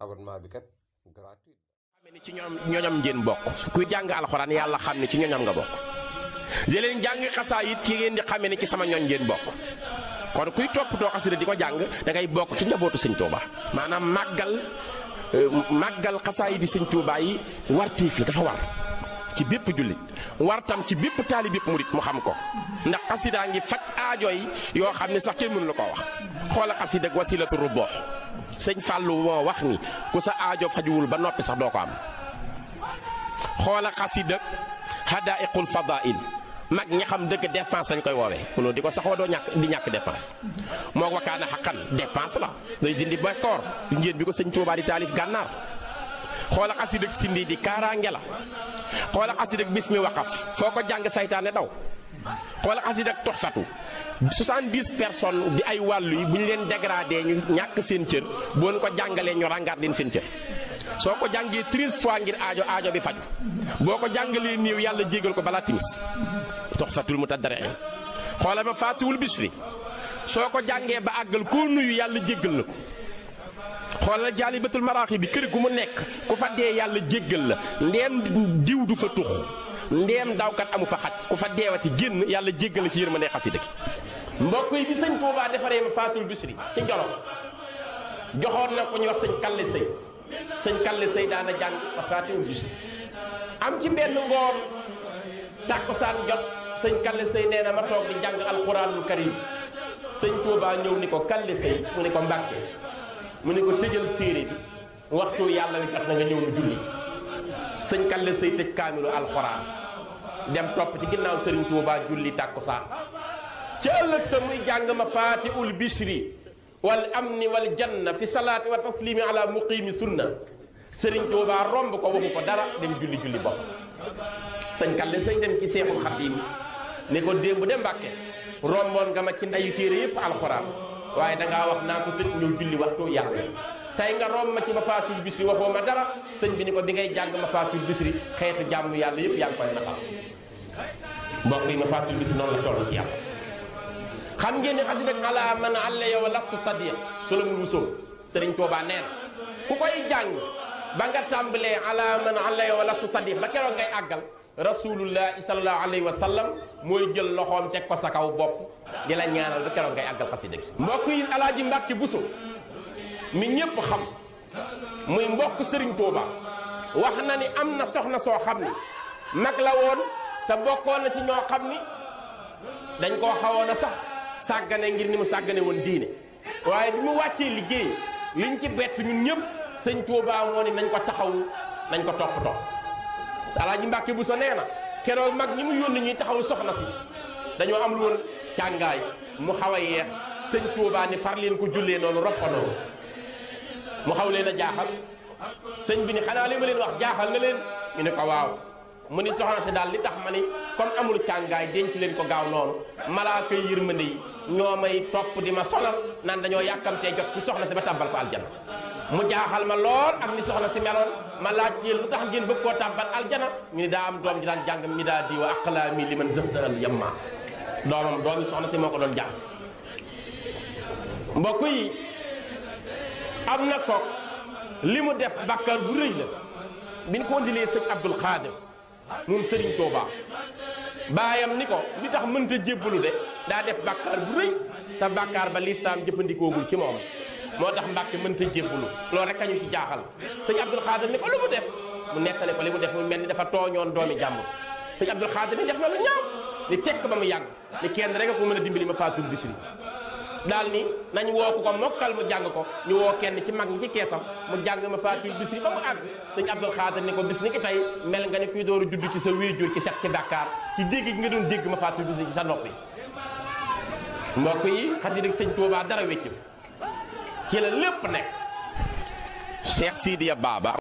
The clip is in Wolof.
abonnement bi kat gratuit. xam ne ci ñoñam ngeen bokk kuy jàng alxuraan yàlla xam ne ci ñoñam nga bokk di leen jàng xasaa it ci ngeen di xamee ne ci sama ñoñ ngeen bokk kon kuy toppatoo xasida di ko jàng da ngay bokk ci njabootu sëñ Tuuba maanaam màggal xasaa yi di sëñ Tuuba yi wartiif la dafa war ci bépp jullit war tam ci bépp taali bépp murit mu xam ko ndax xasidaa ngi faj aajo yi yoo xam ne sax kenn mënu la koo wax xoola xasida ak wasilatu rubboox sëñ Fàllu moo wax ni ku sa aajo fajuwul ba noppi sax doo ko am xoola xasida hadaiqul fadail mag ñi xam dëgg dépense lañ koy woowee mënoo di ko saxoo doo ñàkk dépense moo wakaana xaqan dépense la day dindi bekkoor ngeen bi ko sëñ Tuubaa di taalif gànnaar xoola xasida ak sindi di kaaraange la xoola xasida ak bismi waqaf foo ko jàng saytaane daw xoola xasida ak toxfatu 70 personnes di ay wàllu yi bu ñu leen dégradé ñu ñàkk seen cër boo ko jàngalee ñu ràngaat leen seen cër soo ko jàngee 13 fois ngir aajo bi faju boo ko jàngalee néew yàlla jégal ko balaa timis toxfatul mutadarriin xoola ba faatiwul bisri soo ko jàngee ba àggal koo nuyu yàlla jéggal na ko xoolal jaalibatul maraaxi bi kër gu mu nekk ku fa dee yàlla jéggal la ndeem diw du fa tux ndeem dawkat amu fa xaj ku fa deewati génn yàlla jéggal la ci yërmande xasida ki mbokk yi bi sëñ Tuubaa defaree ma faatul bisri ci Jolof joxoon na ko ñu wax sëñ Kalle Sëy daana jàng ma faatul bisri am ci benn ngoon tàkkusaan jot sëñ Kalle Sëy nee na ma toog di jàng alxuraanul karim sëñ Tuubaa ñëw ni ko Kalle Sëy mu ni ko Mbàkke mu ne ko tëjal téere bi waxtu yàlla wi jot na nga ñëw nu julli sëñ Kalle Sëy tëj kaamilu alxuraan dem topp ci ginnaaw sëriñ Tuubaa julli tàkkusaan ci ëllëg sa muy jàng ma faatiul bishri wal amni wal janna fi salaati wa taslimi ala muqimi sunna sëriñ Tuubaa romb ko waxu ko dara dem julli bopp sëñ Kalle Sëy dem ci Seexul Xadiim ne ko démb de Mbàkke romboon nga ma ci ndayu téere yépp alxuraan waaye dangaa wax naa ko tëj ñëw julli waxtu yàlla tey nga romb ma ci ma faatul bisri waxoo ma dara sëñ bi ni ko bi ngay jàng ma faatul bisri xeetu jàmm yàlla yëpp yaa ngi koy natal mbokk yi ma faatul bisri noonu la toll ci yàlla xam ngeen ni xasida ala man alla yow lastu sadiq solo mu wusoo sëriñ Tuubaa nee na ku koy jàng ba nga tàmbalee ala man alla yow lastu sadiq ba keroog ngay àggal rasulullahi sallallahu alayhi wa sallam mooy jël loxoom teg ko sa kaw bopp di la ñaanal ba keroog ngay àggal xasida gi mbokk yi alaaji Mbàkke Buso mi ñépp xam muy mbokk sëriñ Tuuba wax na ni am na soxna soo xam ni mag la woon te bokkoon na ci ñoo xam ni dañ koo xawoon a sax sàggane ngir ni mu sàggane woon diine waaye bi mu wàccee liggéey liñ ci bett ñun ñëpp sëñ Tuuba moo ni nañ ko taxawu nañ ko toppatoo alaaji Mbàkke Buso nee na keroog mag ñi mu yónni ñuy taxawu soxna si dañoo am lu woon càngaay mu xaw a yeex sëñ Tuubaa ni far leen ko jullee noonu roppanoo mu xaw leen a jaaxal sëñ bi ni xanaa li ma leen wax jaaxal na leen ñu ne ko waaw mu ni soxna si daal li tax ma ni comme amul càngaay denc leen ko gaaw noonu malaaka yërmande yi ñoo may topp di ma sonal naan dañoo yàkkamtee jot ci soxna si ba tàbbal ko aljana mu jaaxal ma lool ak ni soxna si meloon ma laaj yéen lu tax ngeen bëgg koo tàbbal aljana ñu ni daa am doom ji daan jàng mi daa di wa aqlaami li man zël yamma doomi soxna si moo ko doon jàng mbokk yi am na kook li mu def bàkkaar bu rëy la bi ñu ko indilee sëñ Abdul Xaadir moom sëriñ Tuubaa baayam ni ko li tax mënta jébbalu de daa def bàkkaar bu rëy te bàkkaar ba lislaam jëfandikoogul ci moom moo tax Mbàkke mënta jébbalu loolu rek kañu ci jaaxal sëñ Abdul Xaadir ni ko lu mu def mu nettali ko li mu def mu mel ni dafa tooñoon doomi jàmbur sëñ Abdul Xaadir ni def na lu ñaaw ni tekk ba mu yàgg ni kenn rek a ko mën a dimbali ma faatul bisri daal ni nañ woo ko mokkal mu jàng ko ñu woo kenn ci mag ñi ci keesam mu jàng ma faatul bisri ba mu àgg sëñ Abdul Xaadir ni ko bis ni ki tey mel nga ne kuy dooru judd ci sa wéejur ci set ci bàkkaar ci dégg gi nga doon dégg ma faatul bisri ci sa nopp yi mbokk yi xasida sëñ Tuubaa dara wéccu ci la lépp nekk Cheikh Sidiya Baba